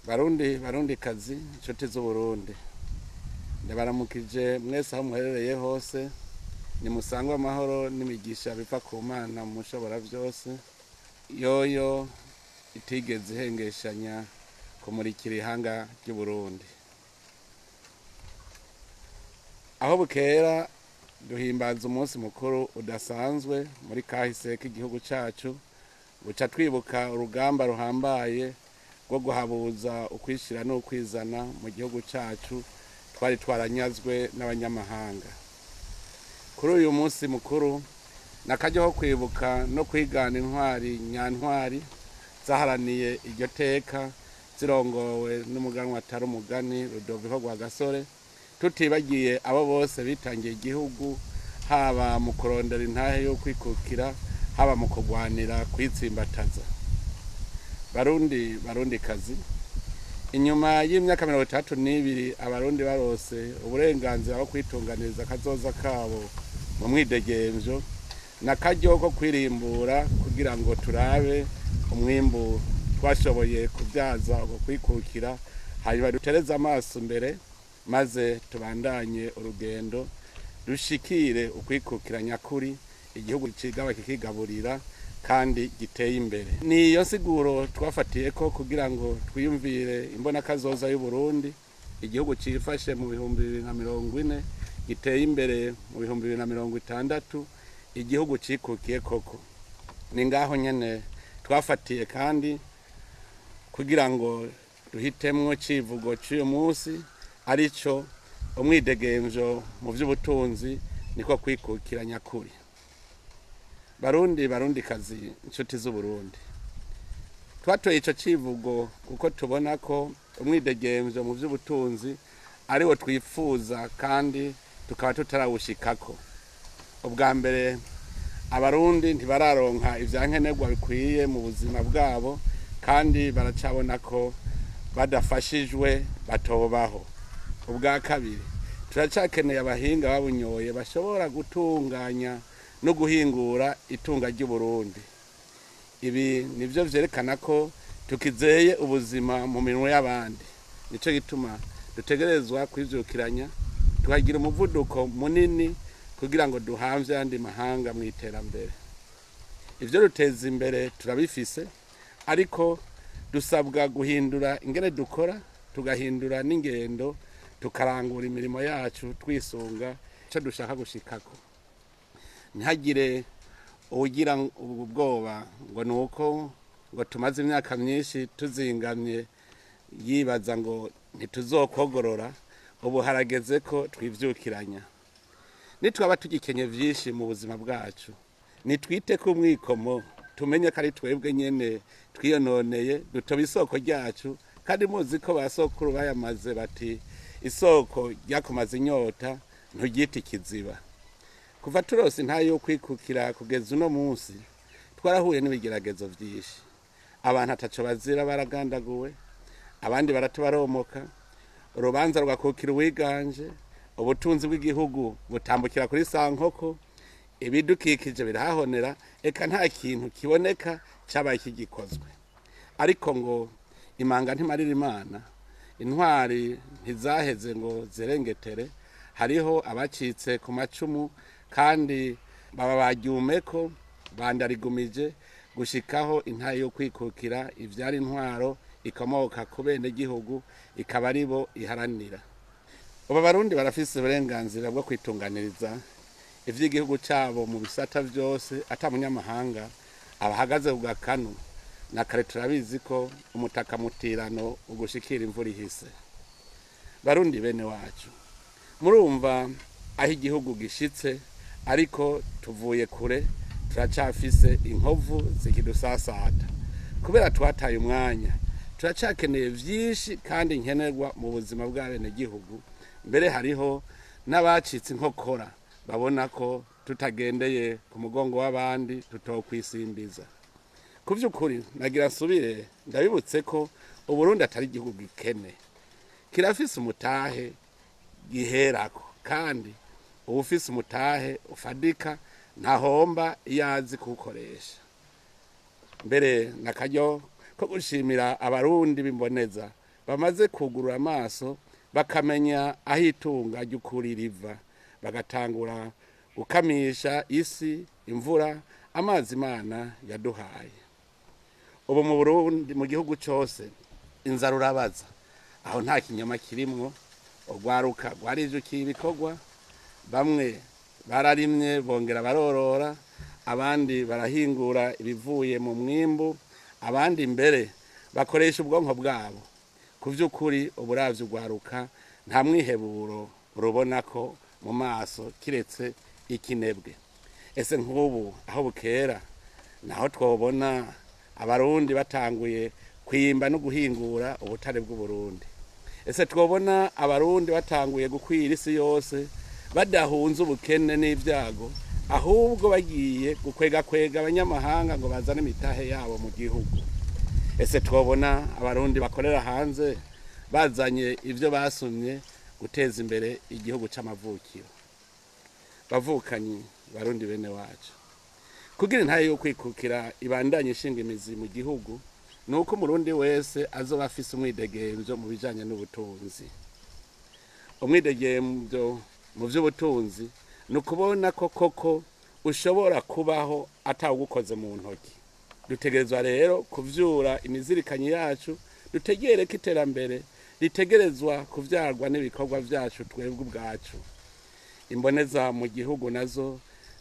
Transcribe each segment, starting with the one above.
Barundi, Barundikazi, inshuti z'Uburundi, ndabaramukije mwese aho muherereye hose. Nimusangwe amahoro n'imigisha biva ku Mana mushobora byose, yoyo itigeze ihengeshanya kumurikira ihanga ry'Uburundi. Aho bukera duhimbaza umunsi mukuru udasanzwe muri kahise k'igihugu cacu, buca twibuka urugamba ruhambaye rwo guhabuza ukwishira n'ukwizana mu gihugu cacu twari twaranyazwe n'abanyamahanga. Kuri uyu munsi mukuru nakaryo ko kwibuka no kwigana intwari nyantwari zaharaniye iryo teka, zirongowe n'umuganwa atari umugani Rudoviko Rwagasore, tutibagiye abo bose bitangiye igihugu, haba mu kurondera intahe yo kwikukira, haba mu kurwanira kwitsimbataza. Barundi, Barundikazi, inyuma y'imyaka 62 Abarundi barose uburenganzira bwo kwitunganiriza akazoza kabo mu mwidegemvyo, nakaryo ko kwirimbura kugira ngo turabe umwimbu twashoboye kubyaza uko kwikukira, hanyuma dutereze amaso imbere maze tubandanye urugendo dushikire ukwikukira nyakuri, igihugu cigaba kikigaburira kandi giteye imbere. Niyo nsiguro twafatiye ko kugira ngo twiyumvire imbonakazoza y'Uburundi, igihugu cifashe mu 2040, giteye imbere mu 2060, igihugu cikukiye koko. Ni ngaho nyene twafatiye kandi kugira ngo duhitemwo civugo c'uyu munsi, arico umwidegemvyo mu vy'ubutunzi niko kwikukira nyakuri. Barundi, Barundikazi, inshuti z'Uburundi, twatoye ico civugo kuko tubona ko umwidegemvyo mu vy'ubutunzi ariwo twifuza kandi tukaba tutarawushikako. Ubwa mbere, Abarundi ntibararonka ivyankenerwa bikwiye mu buzima bwabo, kandi baracabona ko badafashijwe batobaho. Ubwa kabiri, turacakeneye abahinga babunyoye bashobora gutunganya no guhingura itunga ry'Uburundi. Ibi nivyo vyerekana ko tukizeye ubuzima mu minwe y'abandi. Nico gituma dutegerezwa kwivyukiranya, tukagira umuvuduko munini kugira ngo duhamvye ayandi mahanga mu iterambere. Ivyo duteza imbere turabifise, ariko dusabwa guhindura ingene dukora, tugahindura n'ingendo, tukarangura imirimo yacu twisunga ico dushaka gushikako. Ntihagire uwugira ubwoba ngo ni uko ngo tumaze imyaka myinshi tuzingamye, yibaza ngo ntituzokogorora. Ubu harageze ko twivyukiranya. Nitwaba tugikenye vyinshi mu buzima bwacu, nitwite ku mwikomo, tumenye ko ari twebwe nyene twiyononeye, dutoba isoko ryacu. Kandi muzi ko ba sokuru bayamaze bati: "Isoko ryakumaze inyota nturyite ikiziba." Kuva turose intahe yo kwikukira kugeza uno munsi, twarahuye n'ibigeragezo vyinshi. Abantu ataco bazira baragandaguwe, abandi barata baromoka, urubanza rugakukira uwiganje, ubutunzi bw'igihugu butambukira kuri sankoko, ibidukikije birahahonera, eka nta kintu kiboneka cabaye kigikozwe. Ariko ngo imanga ntimarira Imana, intwari ntizaheze ngo zirengetere. Hariho abacitse ku macumu kandi baba baryumeko bandarigumije gushikaho intahe yo kwikukira ivyara intwaro ikomoka ku benegihugu, ikaba aribo iharanira. Ubu Abarundi barafise uburenganzira bwo kwitunganiriza ivy'igihugu cabo mu bisata vyose, ata munyamahanga abahagaze ku gakanu. Na kare turabizi ko umutaka mutirano ugushikira imvura ihise. Barundi bene wacu, murumva aho igihugu gishitse, ariko tuvuye kure, turacafise inkovu zikidusasata kubera twataye umwanya. Turacakeneye vyinshi kandi nkenerwa mu buzima bw'abenegihugu. Mbere hariho n'abacitse inkokora babona ko tutagendeye ku mugongo w'abandi tutokwisimbiza. Ku vy'ukuri, nagira nsubire ndabibutse ko Uburundi atari igihugu gikene, kirafise umutahe giherako, kandi uwufise umutahe ufadika ntahomba iyo azi kuwukoresha. Mbere nakaryo ko gushimira Abarundi b'imboneza bamaze kugurura amaso bakamenya aho itunga ry'ukuri riva, bagatangura gukamisha isi, imvura, amazi Imana yaduhaye. Ubu mu Burundi, mu gihugu cose, inzara urabaza aho nta kinyoma kirimwo. Urwaruka rwarijukiye ibikorwa, bamwe bararimye bongera barorora, abandi barahingura ibivuye mu mwimbu, abandi mbere bakoresha ubwonko bwabo. Ku vy'ukuri, uburavyi urwaruka nta mwiheburo rubona ko mu maso kiretse ikinebwe. Ese nk'ubu aho bukera naho twobona Abarundi batanguye kwimba no guhingura ubutare bw'Uburundi? Ese twobona Abarundi batanguye gukwira isi yose badahunze ubukene n'ibyago, ahubwo bagiye gukwegakwega abanyamahanga ngo bazane imitahe yabo mu gihugu? Ese twobona Abarundi bakorera hanze bazanye ivyo basumye guteza imbere igihugu c'amavukiro? Bavukanyi Barundi bene wacu, kugira intahe yo kwikukira ibandanye ishinga imizi mu gihugu, ni uko Umurundi wese azoba afise umwidegemvyo mu bijanye n'ubutunzi. Umwidegemvyo mu vy'ubutunzi ni ukubona ko koko ushobora kubaho atawugukoze mu ntoki. Dutegerezwa rero kuvyura imizirikanyi yacu, dutegere ko iterambere ritegerezwa kuvyarwa n'ibikorwa vyacu twebwe ubwacu. Imboneza mu gihugu nazo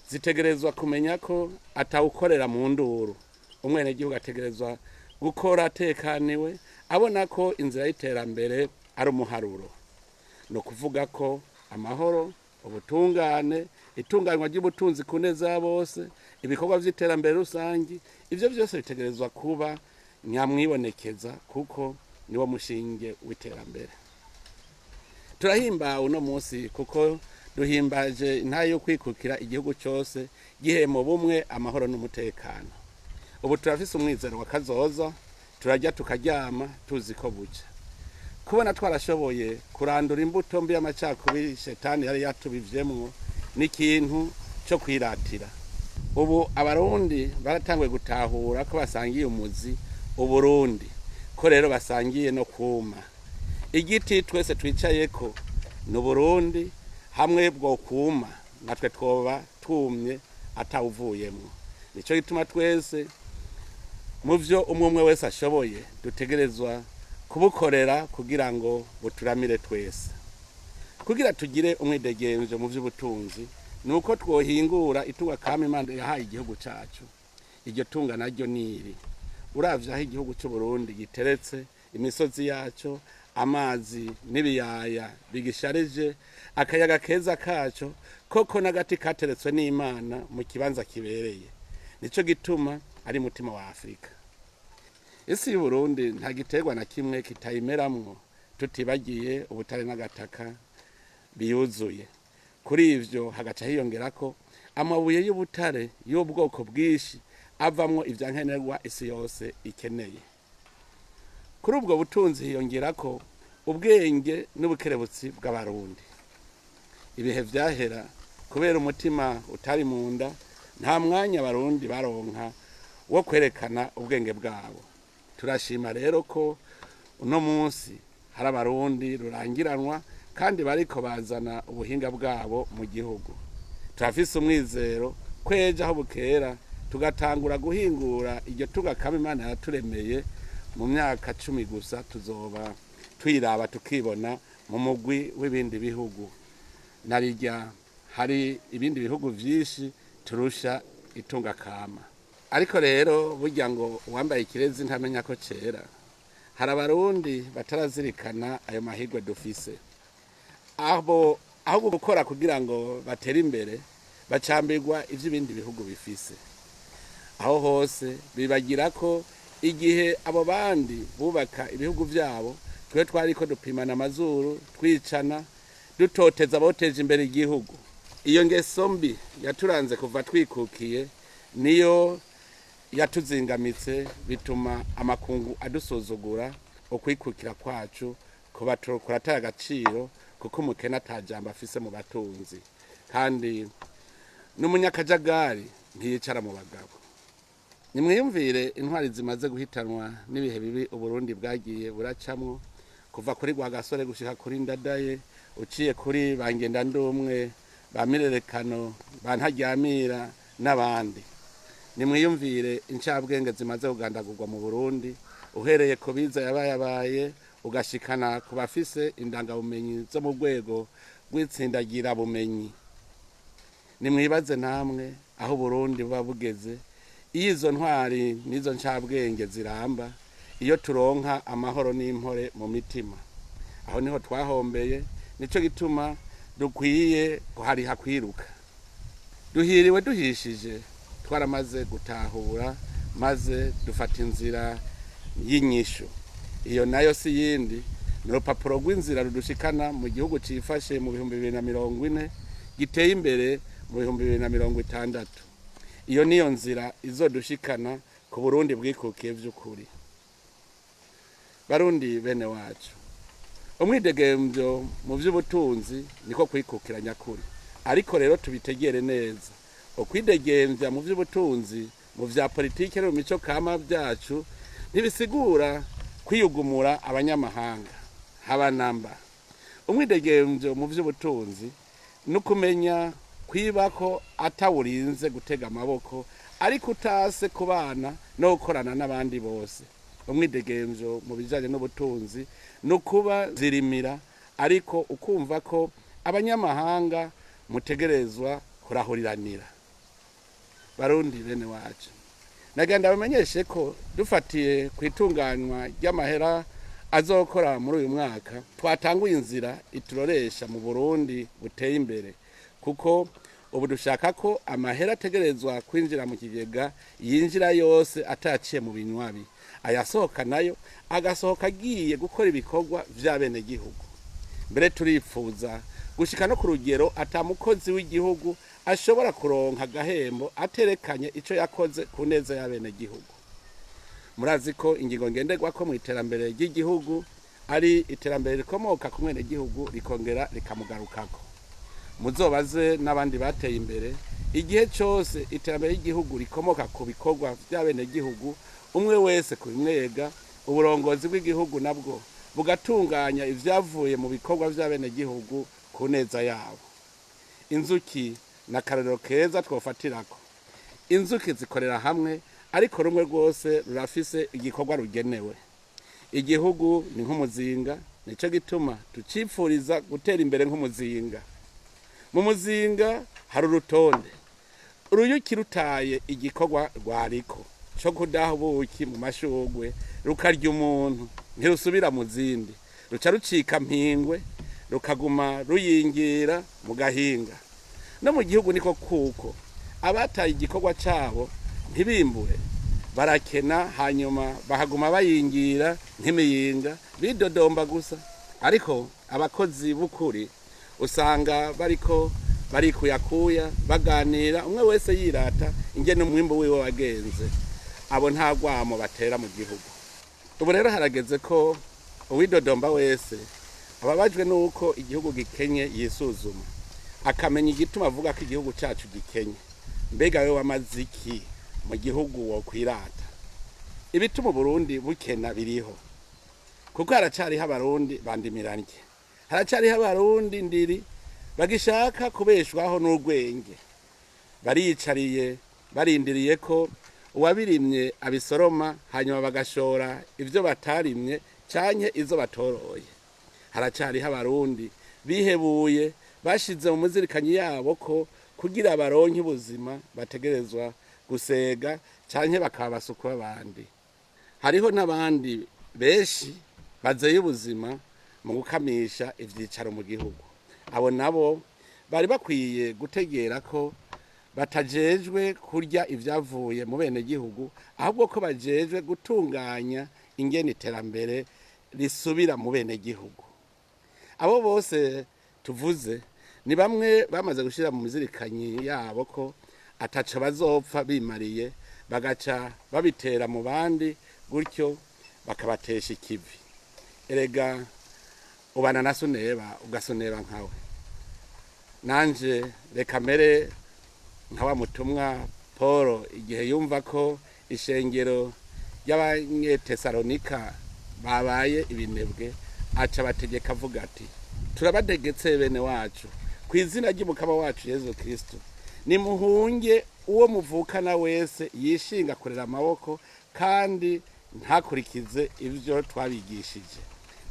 zitegerezwa kumenya ko atawukorera mu nduru. Umwenegihugu ategerezwa gukora atekaniwe, abona ko inzira y'iterambere ari umuharuro. Ni ukuvuga ko amahoro, ubutungane, itunganywa ry'ubutunzi ku neza ya bose, ibikorwa vy'iterambere rusangi, ivyo vyose bitegerezwa kuba nyamwibonekeza, kuko niwo mushinge w'iterambere. Turahimbawe uno munsi kuko duhimbaje intahe yo kwikukira igihugu cose gihema ubumwe, amahoro n'umutekano. Ubu turafise umwizero wa kazoza, turarya tukaryama tuzi ko buca. Kubona twarashoboye kurandura imbuto mbi y'amacakubiri shetani yari yatubivyemwo ni ikintu co kwiratira. Ubu Abarundi baratanguye gutahura ko basangiye umuzi Uburundi, ko rero basangiye no kuma. Igiti twese twicayeko ni Uburundi, hamwe bwo kuma natwe twoba tumye atawuvuyemwo. Nico gituma twese mu vyo umwe umwe wese ashoboye dutegerezwa kubukorera kugira ngo buturamire twese. Kugira tugire umwidegemvyo mu vy'ubutunzi ni uko twohingura itunga kama Imana yahaye igihugu cacu. Iryo tunga naryo niri: uravye aho igihugu c'Uburundi giteretse, imisozi yaco, amazi n'ibiyaya bigisharije, akayaga keza kaco, koko n'agati kateretswe n'Imana mu kibanza kibereye. Nico gituma ari mutima wa Afrika. Isi y'Uburundi nta giterwa na kimwe kitayimeramwo, tutibagiye ubutare n'agataka biyuzuye. Kuri ivyo hagaca hiyongerako amabuye y'ubutare y'ubwoko bwinshi avamwo ivyankenerwa isi yose ikeneye. Kuri ubwo butunzi hiyongerako ubwenge n'ubukerebutsi bw'Abarundi. Ibihe vyahera, kubera umutima utari mu nda, nta mwanya Abarundi baronka wo kwerekana ubwenge bwabo. Turashima rero ko uno munsi hari Abarundi rurangiranwa kandi bariko bazana ubuhinga bwabo mu gihugu. Turafise umwizero ko ejo aho bukera tugatangura guhingura iryo tunga kama Imana yaturemeye, mu myaka 10 gusa tuzoba twiraba tukibona mu mugwi w'ibindi bihugu. Narirya hari ibindi bihugu vyinshi turusha itunga kama. Ariko rero burya ngo uwambaye ikirezi ntamenya ko cera. Hari Abarundi batarazirikana ayo mahirwe dufise. Abo aho gukora kugira ngo batere imbere, bacambirwa ivy'ibindi bihugu bifise. Aho hose bibagira ko igihe abo bandi bubaka ibihugu vyabo, twe twariko dupimana amazuru, twicana, dutoteza aboteje imbere igihugu. Iyo ngeso mbi yaturanze kuva twikukiye niyo yatuzingamitse, bituma amakungu adusuzugura. Ukwikukira kwacu kuba kurataye agaciro, kuko umukene atajambo afise mu batunzi, kandi n'umunyakajagari ntiyicara mu bagabo. Nimwiyumvire intwari zimaze guhitanwa n'ibihe bibi Uburundi bwagiye buracamwo. Kuva kuri Rwagasore gushika kuri Ndadaye, uciye kuri ba Ngendandumwe, ba Mirerekano, ba Ntaryamira n'abandi. Nimwiyumvire incabwenge zimaze kugandagurwa mu Burundi, uhereye ku biza yabayabaye ugashikana ku bafise indangabumenyi zo mu rwego rw'itsindagirabumenyi. Nimwibaze namwe aho Uburundi buba bugeze iyo izo ntwari n'izo ncabwenge ziramba, iyo turonka amahoro n'impore mu mitima. Aho niho twahombeye, nico gituma dukwiye kuhariha kwiruka. Duhiriwe duhishije, twaramaze gutahura maze dufata inzira y'inyishu. Iyo nayo si yindi, ni urupapuro rw'inzira rudushikana mu gihugu cifashe mu 2040, giteye imbere mu 2060. Iyo niyo nzira izodushikana ku Burundi bwikukiye vy'ukuri. Barundi bene wacu, umwidegemvyo mu vy'ubutunzi niko kwikukira nyakuri. Ariko rero tubitegere neza, ukwidegemvya mu vy'ubutunzi, mu vya politike no mu mico kama vyacu ntibisigura kwiyugumura abanyamahanga, haba namba. Umwidegemvyo mu vy'ubutunzi ni ukumenya kwibako atawurinze gutega amaboko, ariko utase kubana no gukorana n'abandi bose. Umwidegemvyo mu bijanye n'ubutunzi ni ukuba zirimira, ariko ukumva ko abanyamahanga mutegerezwa kurahuriranira. Barundi bene wacu, nagenda bamenyeshe ko dufatiye ku itunganywa ry'amahera azokora muri uyu mwaka, twatanguye inzira ituroresha mu Burundi buteye imbere, kuko ubu dushaka ko amahera ategerezwa kwinjira mu kigega yinjira yose ataciye mu binywabi, ayasohoka nayo agasohoka agiye gukora ibikorwa vy'abenegihugu. Mbere turipfuza gushika no ku rugero ata mukozi w'igihugu ashobora kuronka agahembo aterekanye ico yakoze ku neza y'abenegihugu. Murazi ko ingingo ngenderwako mu iterambere ry'igihugu ari iterambere rikomoka ku mwenegihugu rikongera rikamugarukako. Muzobaze n'abandi bateye imbere, igihe cose iterambere ry'igihugu rikomoka ku bikorwa vy'abenegihugu, umwe wese kubimwega, uburongozi bw'igihugu nabwo bugatunganya ivyavuye mu bikorwa vy'abenegihugu ku neza yabo. Inzuki ni akarorero keza twofatirako. Inzuki zikorera hamwe, ariko rumwe rwose rurafise igikorwa rugenewe. Igihugu ni nk'umuzinga, nico gituma tucipfuriza gutera imbere nk'umuzinga. Mu muzinga hari urutonde. Uruyuki rutaye igikorwa rwariko co kudaha ubuki mu mashurwe, rukarya umuntu, ntirusubira mu zindi, ruca rucika mpingwe, rukaguma ruyingira mu gahinga. No mu gihugu niko kuko abataye igikorwa cabo ntibimbure, barakena, hanyuma bakaguma bayingira nk'imiyinga, bidodomba gusa. Ariko abakozi b'ukuri usanga bariko barikuyakuya, baganira, umwe wese yirata ingene umwimbu wiwe wagenze. Abo nta rwamo batera mu gihugu. Ubu rero harageze ko uwidodomba wese ababajwe n'uko igihugu gikenye yisuzuma, akamenya igituma avuga ko igihugu cacu gikenye. Mbega wewe wamaze iki mu gihugu wokwirata? Ibituma Uburundi bukena biriho, kuko haracariho Abarundi bandimiranye, haracariho Abarundi ndiri bagishaka kubeshwaho n'urwenge, bariyicariye barindiriye ko uwabirimye abisoroma, hanyuma bagashora ivyo batarimye canke izo batoroye. Haracariho Abarundi bihebuye, bashize mu muzirikanyi yabo ko kugira baronke ubuzima bategerezwa gusega canke bakaba basuku b'abandi. Hariho n'abandi benshi bazeye ubuzima mu gukamisha ivyicaro mu gihugu. Abo nabo bari bakwiye gutegera ko batajejwe kurya ivyavuye mu benegihugu, ahubwo ko bajejwe gutunganya ingene iterambere risubira mu benegihugu. Abo bose tuvuze ni bamwe bamaze gushira mu mizirikanyi yabo ko ataco bazopfa bimariye, bagaca babitera mu bandi, gutyo bakabatesha ikivi. Erega ubana na suneba ugasuneba nkawe. Nanje reka mere nka wa mutumwa Paul, igihe yumva ko ishengero ry'Abanyetesalonika babaye ibinebwe, Aca abategeka avuga ati: "Turabategetse bene wacu ku izina ry'umukama wacu Yezu Kristo, nimuhunge uwo muvukana wese yishinga kurera amaboko kandi ntakurikize ibyo twabigishije.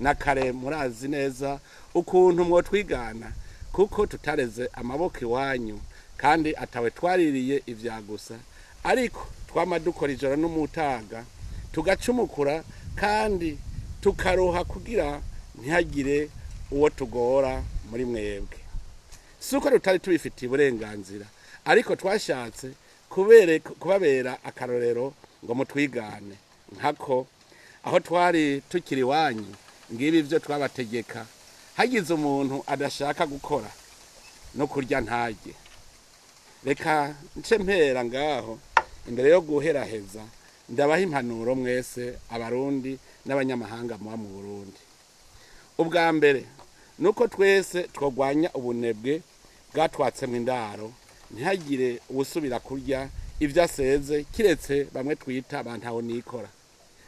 Na kare murazi neza ukuntu mwotwigana, kuko tutareze amaboko iwanyu kandi atawe twaririye ibya gusa, ariko twama dukora ijoro n'umutaga, tugacumukura kandi tukaruha kugira ntihagire uwo tugora muri mwebwe. Si uko tutari tubifitiye uburenganzira, ariko twashatse kubabera akarorero ngo mutwigane. Nkako aho twari tukiri iwanyu, ngibi ibyo twabategeka: hagize umuntu adashaka gukora, no kurya ntarye." Reka nce mpera ngaho. Imbere yo guheraheza, ndabaha impanuro mwese Abarundi n'abanyamahanga muba mu Burundi. Ubwa mbere nuko twese twogwanya ubunebwe bwatwatsemo indaro, ntihagire uwusubira kurya ibyo aseze, kiretse bamwe twita ba ntaho nikora.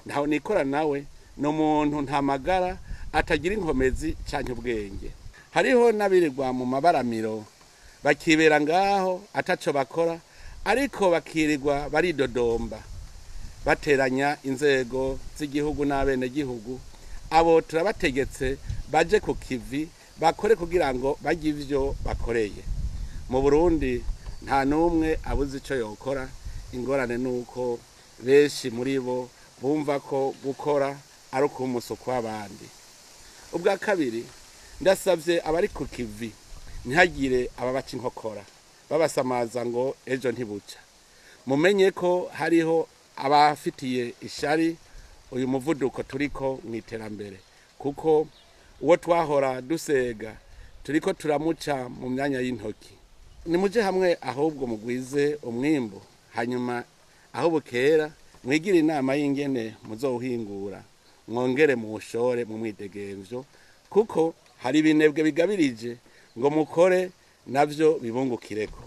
Ntaho nikora nawe ni umuntu nta magara, atagira inkomezi canke ubwenge. Hariho n'abirirwa mu mabaramiro bakibera ngaho ataco bakora, ariko bakirirwa baridodomba bateranya inzego z'igihugu n'abenegihugu. Abo turabategetse baje ku kivi, bakore kugira ngo barye ivyo bakoreye. Mu Burundi nta n'umwe abuze ico yokora. Ingorane nuko benshi muri bo bumva ko gukora ari ukumusuku w'abandi. Ubwa kabiri, ndasabye abari ku kivi ntihagire ababaca inkokora babasamaza ngo ejo ntibuca. Mumenye ko hariho abafitiye ishari uyu muvuduko turiko mu iterambere, kuko uwo twahora dusega turiko turamuca mu myanya y'intoki. Nimuje hamwe ahubwo mugwize umwimbu, hanyuma aho bukera mwigire inama y'ingene muzowuhingura, mwongere muwushore mu mwidegemvyo, kuko hari ibinebwe bigabirije ngo mukore navyo bibungukireko.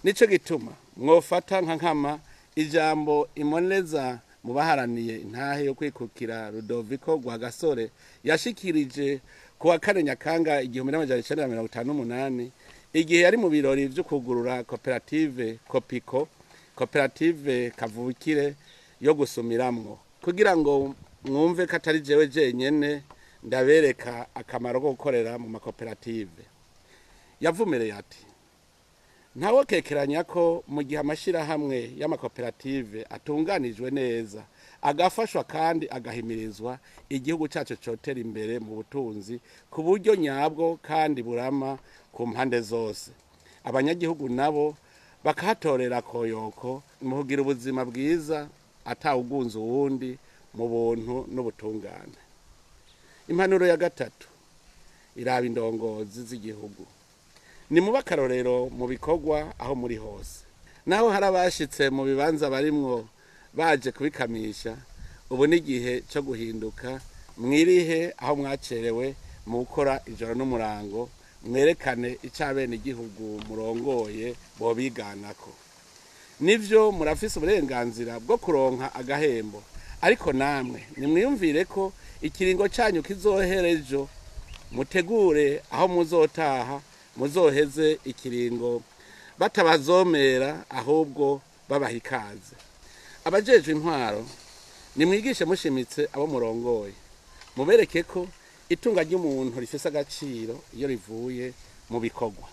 Nico gituma mwofata nka nkama ijambo imoneza mu baharaniye intahe yo kwikukira Rudoviko Rwagasore yashikirije ku wa 4 Nyakanga 1958, igihe yari mu birori vyo kugurura koperative Kopiko, koperative kavukire yo gusumiramwo. Kugira ngo mwumve ko atari jewe jenyene, ndabereka akamaro ko gukorera mu makoperative. Yavumereye ati: "Ntawokekeranya ko mu gihe amashyirahamwe y'amakoperative atunganijwe neza, agafashwa kandi agahimirizwa, igihugu cyacu cotera imbere mu butunzi ku buryo nyabwo kandi burama ku mpande zose, abanyagihugu nabo bakahatorera koyoko mu kugira ubuzima bwiza atawugunza uwundi, mu buntu n'ubutungane." Impanuro ya gatatu iraba indongozi z'igihugu. Ni muba akarorero mu bikorwa aho muri hose. Naho hari abashitse mu bibanza barimwo baje kubikamisha, ubu ni igihe cyo guhinduka. Mwirihe aho mwacerewe mu gukora ijoro n'umurango, mwerekane icyo abenegihugu murongoye bobiganako. Nivyo, murafise uburenganzira bwo kuronka agahembo, ariko namwe nimwiyumvire ko ikiringo cyanyu kizohera ejo. Mutegure aho muzotaha, muzoheze ikiringo batabazomera, ahubwo babaha ikaze. Abajejwe intwaro, nimwigishe mushimitse abo murongoye, mubereke ko itunga ry'umuntu rifise agaciro iyo rivuye mu bikorwa.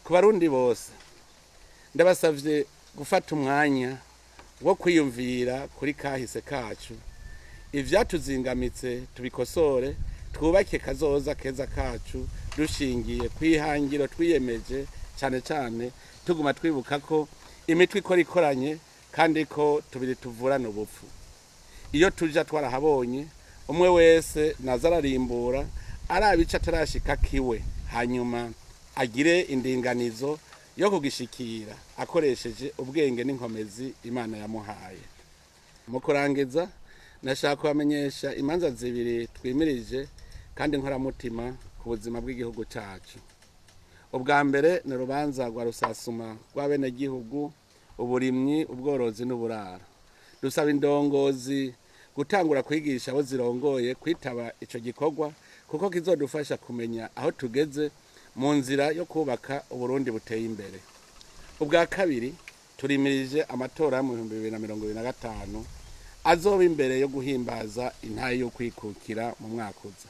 Ku Barundi bose, ndabasavye gufata umwanya wo kwiyumvira kuri kahise kacu, ivyatuzingamitse tubikosore, twubake kazoza keza kacu dushingiye kwihangiro twiyemeje, cane cane tuguma twibuka ko imitwe ikora ikoranye kandi ko tubiri tuvurana ubupfu. Iyo tuja twarahabonye. Umwe wese naza ararimbura araba ico atarashika kiwe, hanyuma agire indinganizo yo kugishikira akoresheje ubwenge n'inkomezi Imana yamuhaye. Mu kurangiza, nashaka kubamenyesha imanza zibiri twimirije kandi nkoramutima ku buzima bw'igihugu cacu. Ubwa mbere ni urubanza rwa rusasuma rw'abenegihugu, uburimyi, ubworozi n'uburaro. Dusaba indongozi Gutangura kwigisha abo zirongoye kwitaba ico gikorwa, kuko kizodufasha kumenya aho tugeze mu nzira yo kubaka Uburundi buteye imbere. Ubwa kabiri, turimirije amatora mu 2025 azoba imbere yo guhimbaza intahe y'ukwikukira mu mwaka uza.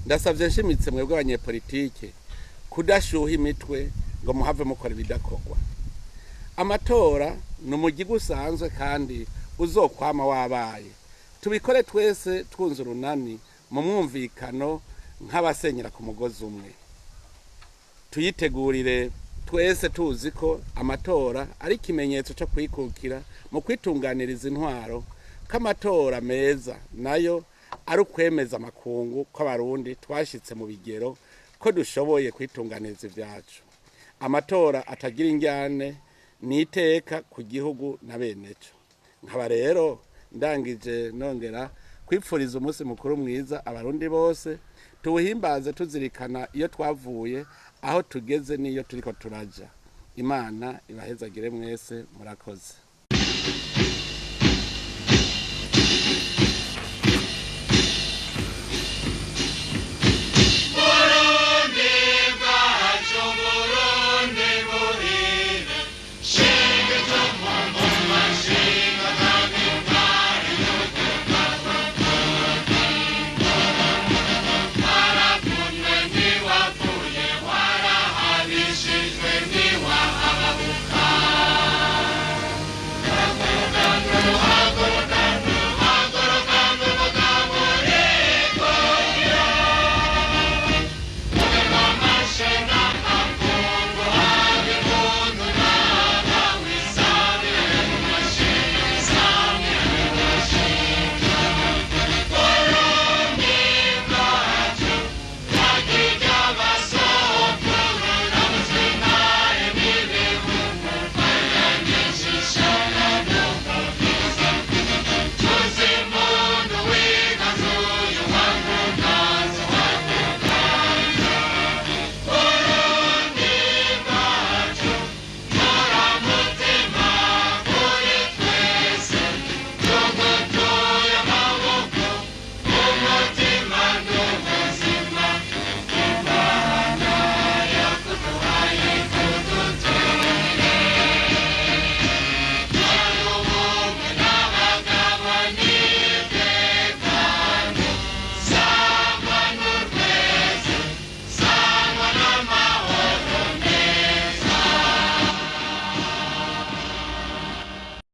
Ndasabye nshimitse mwebwe abanyepolitike kudashuha imitwe ngo muhave mukora ibidakorwa. Amatora ni umugirwa usanzwe kandi uzokwama wabaye. Tubikore twese twunze urunani mu mwumvikano nk'abasenyera ku mugozi umwe. Tuyitegurire twese tuzi ko amatora ari ikimenyetso cyo kwikukira mu kwitunganiriza intwaro, ko amatora meza nayo ari ukwemeza amakungu ko Abarundi twashitse mu bigero ko dushoboye kwitunganiriza ibyacu. Amatora atagira injyane ni iteka ku gihugu na beneco. Nkaba rero ndangije nongera kwipfuriza umunsi mukuru mwiza Abarundi bose. Tuwuhimbaze tuzirikana iyo twavuye, aho tugeze n'iyo turiko turaja. Imana ibahezagire mwese. Murakoze.